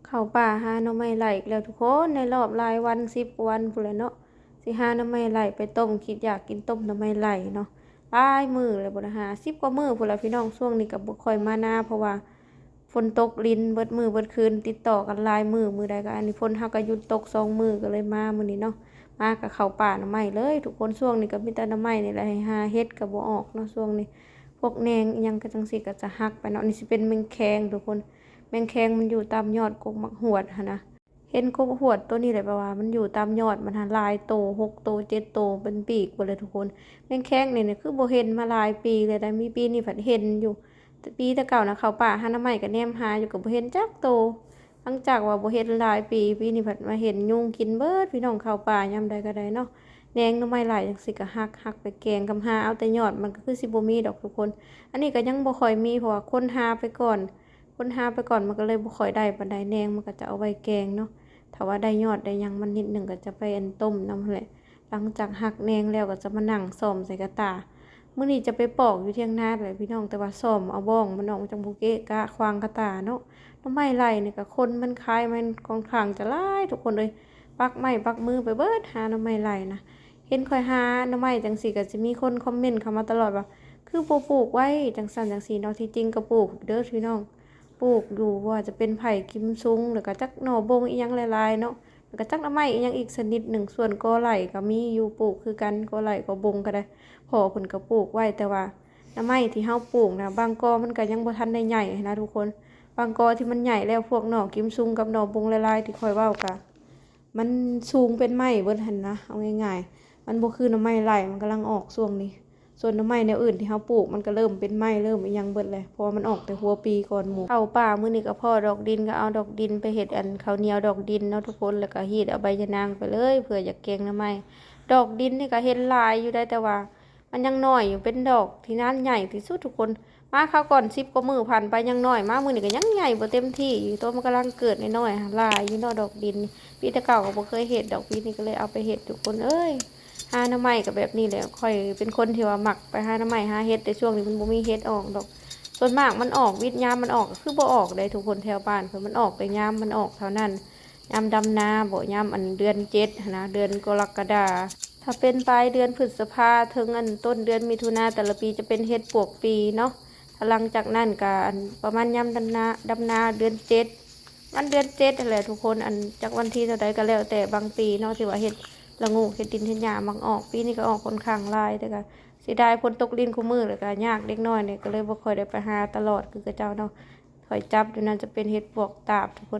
ເຂົ້າປ່າຫາໜໍ່ໄມ້ໄລ່ອີກແລ້ວທຸກຄົນ ໃນລອບຫຼາຍວັນ ສິບກວ່າວັນພຸ້ນແຫຼະເນາະ. ຊິຫາໜໍ່ໄມ້ໄລ່ໄປຕົ້ມ ຄິດຢາກກິນຕົ້ມໜໍ່ໄມ້ໄລ່ເນາະ. ຫຼາຍມື້ແລ້ວບໍ່ໄດ້ຫາ ສິບກວ່າມື້ພຸ້ນແຫຼະພີ່ນ້ອງ. ຊ່ວງນີ້ກໍບໍ່ຄ່ອຍມານາ ເພາະວ່າຝົນຕົກລິນເບິດມື້ເບິດຄືນ ຕິດຕໍ່ກັນຫຼາຍມື້ ມື້ໃດກໍອັນນີ້ ຝົນເຮົາກໍຢຸດຕົກສອງມື້ ກໍເລີຍມາມື້ນີ້ເນາະ. ມາກໍເຂົ້າປ່າໜໍ່ໄມ້ເລີຍທຸກຄົນ. ຊ່ວງນີ້ກໍມີແຕ່ໜໍ່ໄມ້ນີ້ແຫຼະ ໃຫ້ຫາເຫັດກໍບໍ່ອອກເນາະຊ່ວງນີ້. ພວກແໜງອີ່ຫຍັງກໍຈັ່ງຊີ້ກໍຈະຫັກໄປເນາະ. ນີ້ຊິເປັນແມງແຄງທຸກຄົນ ແມງແຄງມັນຢູ່ຕາມຍອດກົກໝາກຫວດຫັ້ນນະ. ເຫັນກົກຫວດໂຕນີ້ແຫຼະ ແບບວ່າມັນຢູ່ຕາມຍອດມັນຫັ້ນ ຫຼາຍໂຕ ຫົກໂຕ ເຈັດໂຕ ເປັນປີກເບິດເລີຍທຸກຄົນ. ແມງແຄງນີ້ ນີ້ຄືບໍ່ເຫັນມາຫຼາຍປີແລ້ວໄດ໋ ມີປີນີ້ພັດເຫັນຢູ່. ແຕ່ປີແຕ່ເກົ່ານະ ເຂົ້າປ່າຫາໜໍ່ໄມ້ກໍແນມຫາຢູ່ ກໍບໍ່ເຫັນຈັກໂຕ. ຫຼັງຈາກວ່າບໍ່ເຫັນຫຼາຍປີ ປີນີ້ພັດມາເຫັນຍຸງກິນເບິດ ພີ່ນ້ອງ. ເຂົ້າປ່າຍາມໃດກໍໄດ້ເນາະ ແໜງໜໍ່ໄມ້ຫຼາຍຈັ່ງຊີ້ກໍຫັກ ຫັກໄປແກງ ກຳຫາເອົາແຕ່ຍອດມັນ ກໍຄືຊິບໍ່ມີດອກທຸກຄົນ. ອັນນີ້ກໍຍັງບໍ່ຄ່ອຍມີ ເພາະວ່າຄົ້ນຫາໄປກ່ອນ ຄົ້ນຫາໄປກ່ອນ ມັນກໍເລີຍບໍ່ຄ່ອຍໄດ້ປານໃດ. ແໜງມັນກໍຈະເອົາໄວ້ແກງເນາະ ຖ້າວ່າໄດ້ຍອດໄດ້ຫຍັງມັນນິດໜຶ່ງ ກໍຈະໄປອັນຕົ້ມນຳຫັ້ນແຫຼະ. ຫຼັງຈາກຫັກແໜງແລ້ວ ກໍຈະມານັ່ງສ້ອມໃສ່ກະຕ່າ. ມື້ນີ້ຈະໄປປອກຢູ່ຖຽງນາແຫຼະພີ່ນ້ອງ ແຕ່ວ່າສ້ອມເອົາບ້ອງມັນອອກ ມັນຈັ່ງບໍ່ເກະກະຂວາງກະຕ່າເນາະ. ໜໍ່ໄມ້ໄລ່ນີ້ກໍຄົນມັນຂາຍ ມັນຂ້ອນຂ້າງຈະຫຼາຍທຸກຄົນເອີຍ ປັກໄມ້ປັກມືໄປເບິດ ຫາໜໍ່ໄມ້ໄລ່ນະ. ເຫັນຂ້ອຍຫາໜໍ່ໄມ້ຈັ່ງຊີ້ ກໍຈະມີຄົນຄອມເມັນເຂົ້າມາຕະຫຼອດວ່າ ຄືບໍ່ປູກໄວ້ຈັ່ງຊັ້ນຈັ່ງຊີ້ເນາະ. ທີ່ຈິງກໍປູກເດີພີ່ນ້ອງ ປູກຢູ່ ບໍ່ວ່າຈະເປັນໄຜ່ກິມຊຸງ ແລ້ວກໍຈັກໜໍ່ບົງອີ່ຫຍັງຫຼາຍໆເນາະ ແລ້ວກໍຈັກໜໍ່ໄມ້ອີ່ຫຍັງອີກຊະນິດໜຶ່ງ. ສ່ວນກໍໄລ່ກໍມີຢູ່ ປູກຄືກັນ ກໍໄລ່ກໍບົງກໍໄດ້ ພໍ່ເພິ່ນກໍປູກໄວ້. ແຕ່ວ່າໜໍ່ໄມ້ທີ່ເຮົາປູກນະ ບາງກໍມັນກໍຍັງບໍ່ທັນໄດ້ໃຫຍ່ຫັ້ນນະທຸກຄົນ. ບາງກໍທີ່ມັນໃຫຍ່ແລ້ວ ພວກໜໍ່ກິມຊຸງກັບໜໍ່ບົງຫຼາຍໆ ທີ່ຂ້ອຍເວົ້າກະ ມັນສູງເປັນໄມ້ເບິດຫັ້ນນະ ເອົາງ່າຍໆ ມັນບໍ່ຄືໜໍ່ໄມ້ໄລ່ ມັນກຳລັງອອກຊ່ວງນີ້. ສ່ວນໜໍ່ໄມ້ແນວອື່ນທີ່ເຮົາປູກ ມັນກໍເລີ່ມເປັນໄມ້ ເລີ່ມອີ່ຫຍັງເບິດແຫຼະ ເພາະວ່າມັນອອກແຕ່ຫົວປີກ່ອນໝູ່. ເຂົ້າປ່າມື້ນີ້ກໍພໍ້ດອກດິນ ກໍເອົາດອກດິນໄປເຮັດອັນເຂົ້າໜຽວດອກດິນເນາະທຸກຄົນ ແລ້ວກໍຮີດເອົາໃບຍານາງໄປເລີຍ ເພື່ອຢາກແກງໜໍ່ໄມ້. ດອກດິນນີ້ກໍເຫັນຫຼາຍຢູ່ໄດ໋ ແຕ່ວ່າ ມັນຍັງນ້ອຍຢູ່ ເປັນດອກທີ່ນັ້ນໃຫຍ່ທີ່ສຸດທຸກຄົນ. ມາຄາວກ່ອນສິບກວ່າມື້ຜ່ານໄປຍັງນ້ອຍ ມາມື້ນີ້ກໍຍັງໃຫຍ່ບໍ່ເຕັມທີ່ຢູ່ ໂຕມັນກຳລັງເກີດນ້ອຍໆ ຫຼາຍຢູ່ເນາະດອກດິນ. ປີແຕ່ເກົ່າກໍບໍ່ເຄີຍເຮັດດອກ ປີນີ້ກໍເລີຍເອົາໄປເຮັດທຸກຄົນເອີຍ. ຫາໜໍ່ໄມ້ກໍແບບນີ້ແຫຼະ ຂ້ອຍເປັນຄົນທີ່ວ່າມັກໄປຫາໜໍ່ໄມ້ຫາເຫັດ ແຕ່ຊ່ວງນີ້ມັນບໍ່ມີເຫັດອອກດອກ. ສ່ວນມາກມັນອອກ ວິດຍາມມັນອອກ ກໍຄືບໍ່ອອກເດ້ທຸກຄົນ. ແຖວບ້ານຂ້ອຍມັນອອກແຕ່ຍາມມັນອອກເທົ່ານັ້ນ. ຍາມດຳນາບໍ ຍາມອັນເດືອນເຈັດຫັ້ນນະ ເດືອນກໍລະກະດາ. ຖ້າເປັນປາຍເດືອນພຶດສະພາ ເຖິງອັນຕົ້ນເດືອນມິຖຸນາ ແຕ່ລະປີຈະເປັນເຫັດປວກປີເນາະ. ຖ້າຫຼັງຈາກນັ້ນກະອັນປະມານຍາມດຳນາ ດຳນາເດືອນເຈັດ ປະມານເດືອນເຈັດຫັ້ນແຫຼະທຸກຄົນ. ອັນຈັກວັນທີເທົ່າໃດກໍແລ້ວແຕ່ ບາງປີເນາະ ທີ່ວ່າເຮັດລະໂງກ ເຮັດດິນເຮັດຫຍ້າມັກອອກ. ປີນີ້ກໍອອກຂ້ອນຂ້າງຫຼາຍ ແຕ່ກໍເສຍດາຍຝົນຕົກລິນຄູ່ມື້ ແລ້ວກໍຍາກເດັກນ້ອຍນີ້ ກໍເລີຍບໍ່ຄ່ອຍໄດ້ໄປຫາຕະຫຼອດຄືເຂົາເຈົ້າເນາະ. ຂ້ອຍຈັບຢູ່ນັ້ນຈະເປັນເຫັດປວກຕາບທຸກຄົນ.